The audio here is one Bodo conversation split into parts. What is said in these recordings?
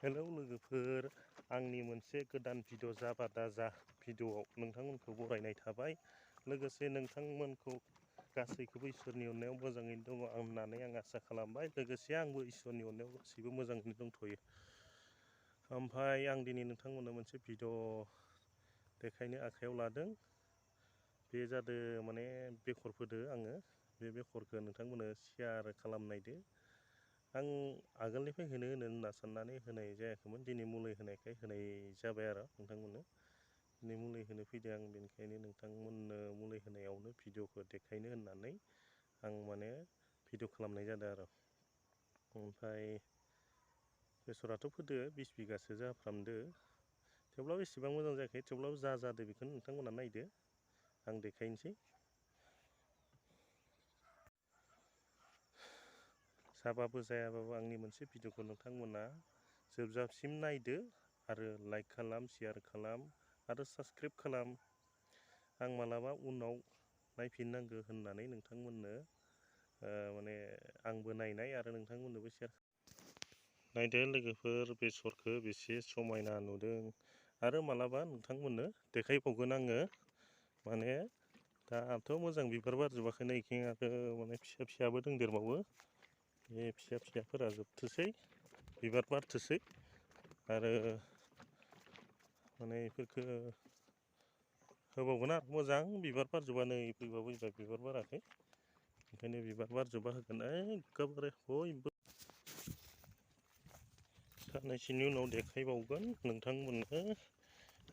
हेलौ लोगोफोर, आंनि मोनसे गोदान भिडिअ जाबा दाजा भिडिअआव नोंथांमोनखौ बरायनाय थाबाय। लोगोसे नोंथांमोनखौ गासैखौबो इसोरनि अननायाव मोजाङैनो दङ होननानै आं आसा खालामबाय। लोगोसे आंबो इसोरनि अननायाव गासैबो मोजाङैनो दंथ'यो। ओमफ्राय आं दिनै नोंथांमोननो मोनसे भिडिअ देखायनो आखायाव लादों। बे जादों माने बेखर फोदो आङो। बे बेखरखौ नोंथांमोननो शेयार खालामनायदो। आं आगोलनिफ्राय होनो होनना साननानै होनाय जायाखैमोन। दिनै मुलि होनायखाय होनाय जाबाय आरो नोंथांमोननो। दिनै मुलि होनो फैदों आं, बेनिखायनो नोंथांमोननो मुलि होनायावनो भिडिअखौ देखायनो होननानै आं माने भिडिअ खालामनाय जादों आरो। ओमफ्राय बेसराथ' फोदो 20 बिगासो जाफ्रामदो। थेवब्लाबो एसेबां मोजां जायाखै, थेवब्लाबो जा जादो बेखौनो नोंथांमोना नायदो, आं देखायनोसै। जाबाबो जायाबाबो आंनि मोनसे भिडिअखौ नोंथांमोना जोबजासिम नायदो आरो लाइक खालाम, शेयार खालाम आरो साबस्क्राइब खालाम। आं मालाबा उनाव नायफिननांगौ होननानै नोंथांमोननो माने आंबो नायनाय आरो नोंथांमोननोबो शेयार नायदो लोगोफोर, बेसरखौ बेसे समायना नुदों। आरो मालाबा नोंथांमोननो देखायबावगोन आङो। माने दाथ' मोजां बिबार बारजोबाखै, इथिं आरो माने फिसा फिसाबो दंदेरबावो। बे फिसा फिसाफोरा जोबथोसै, बिबार बारथोसै आरो माने बेफोरखौ होबावगोन आरो मोजां बिबार बारजोबानो फैबाबो बिबार बाराखै। ओंखायनो बिबार बारजोबा होगोन एखेबारे बयबो। साननैसोनि उनाव देखायबावगोन नोंथांमोननो।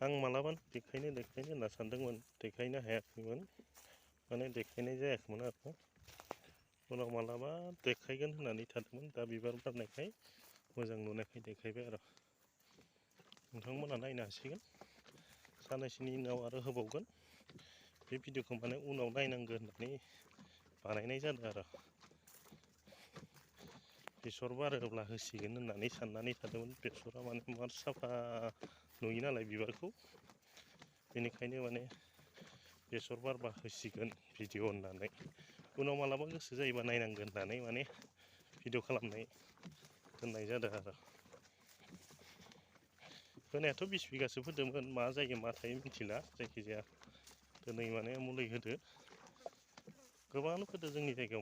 आं मालाबा देखायनो होनना सानदोंमोन, देखायनो हायाखैमोन, माने देखायनाय जायाखैमोन आरो। उनाव मालाबा देखायगोन होननानै थादोंमोन। दा बिबार बारनायखाय मोजां नुनायखाय देखायबाय आरो। नोंथांमोना नायनो हासिगोन। साननैसोनि उनाव आरो होबावगोन। बे भिडिअखौ माने उनाव नायनांगौ होननानै बानायनाय जादों आरो। बेसर बारोब्ला होसिगोन होननानै साननानै थादोंमोन। बेसरा माने मार साफा नुयो नालाय बिबारखौ, बेनिखायनो माने बेसर बारबा होसिगोन भिडिअ होननानै। उनाव मालाबा गोसो जायोबा नायनांगोन होननानै माने भिडिअ खालामनाय दोननाय जादों आरो। होनायाथ' 20 बिगासो फोदोंमोन, मा जायो मा थायो मिथिला। जायखिजाया दिनै माने मुलि होदो। गोबाङानो फोदो जोंनि जायगायाव।